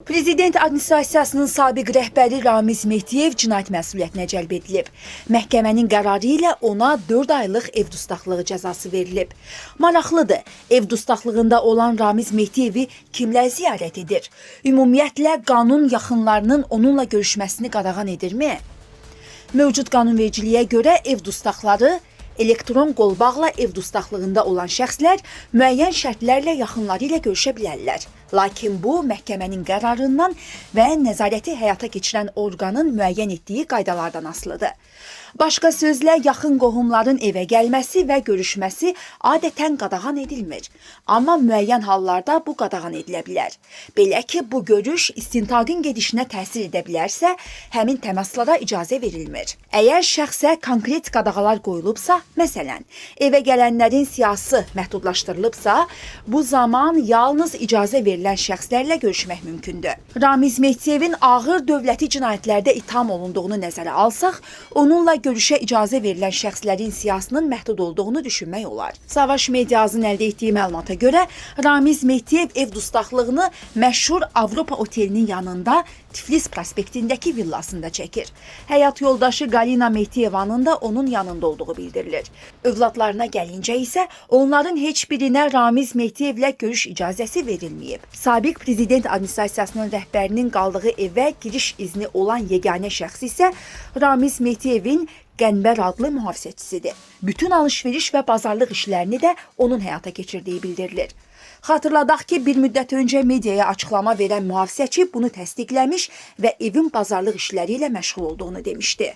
Prezident administrasiyasının sabiq rəhbəri Ramiz Mehdiyev cinayət məsuliyyətinə cəlb edilib. Məhkəmənin qərarı ilə ona 4 aylıq ev dustaqlığı cəzası verilib. Maraqlıdır, ev dustaqlığında olan Ramiz Mehdiyevi kimlər ziyarət edir? Ümumiyyətlə qanun yaxınlarının onunla görüşməsini qadağan edirmi? Mövcud qanunvericiliyə görə ev dustaqları elektron qolbağla ev dustaqlığında olan şəxslər müəyyən şərtlərlə yaxınları ilə görüşə bilərlər. Lakin bu məhkəmənin qərarından və nəzarəti həyata keçirən orqanın müəyyən etdiyi qaydalardan asılıdır. Başqa sözlə, yaxın qohumların evə gəlməsi və görüşməsi adətən qadağan edilmir. Amma müəyyən hallarda bu qadağan edilə bilər. Belə ki, bu görüş istintaqın gedişinə təsir edə bilərsə, həmin təmaslara icazə verilmir. Əgər şəxsə konkret qadağalar qoyulubsa, məsələn, evə gələnlərin siyahısı məhdudlaşdırılıbsa, bu zaman yalnız icazə verilən şəxslərlə görüşmək mümkündür. Ramiz Mehdiyevin ağır dövləti cinayətlərdə ittiham olunduğunu nəzərə alsaq, onunla görüşə icazə verilən şəxslərin siyahısının məhdud olduğunu düşünmək olar. Savaş Mediazın əldə etdiyi məlumata görə Ramiz Mehdiyev ev dustaqlığını məşhur Avropa otelinin yanında Tiflis prospektindəki villasında çəkir. Həyat yoldaşı Galina Mehdiyevanın da onun yanında olduğu bildirilir. Övladlarına gəlincə isə onların heç birinə Ramiz Mehdiyevlə görüş icazəsi verilməyib. Sabiq prezident administrasiyasının rəhbərinin qaldığı evə giriş izni olan yeganə şəxs isə Ramiz Mehdiyevin Qənbər adlı mühafizəçisidir. Bütün alış-veriş və bazarlıq işlərini də onun həyata keçirdiyi bildirilir. Xatırladaq ki, bir müddət öncə mediaya açıqlama verən mühafizəçi bunu təsdiqləmiş və evin bazarlıq işləri ilə məşğul olduğunu demişdi.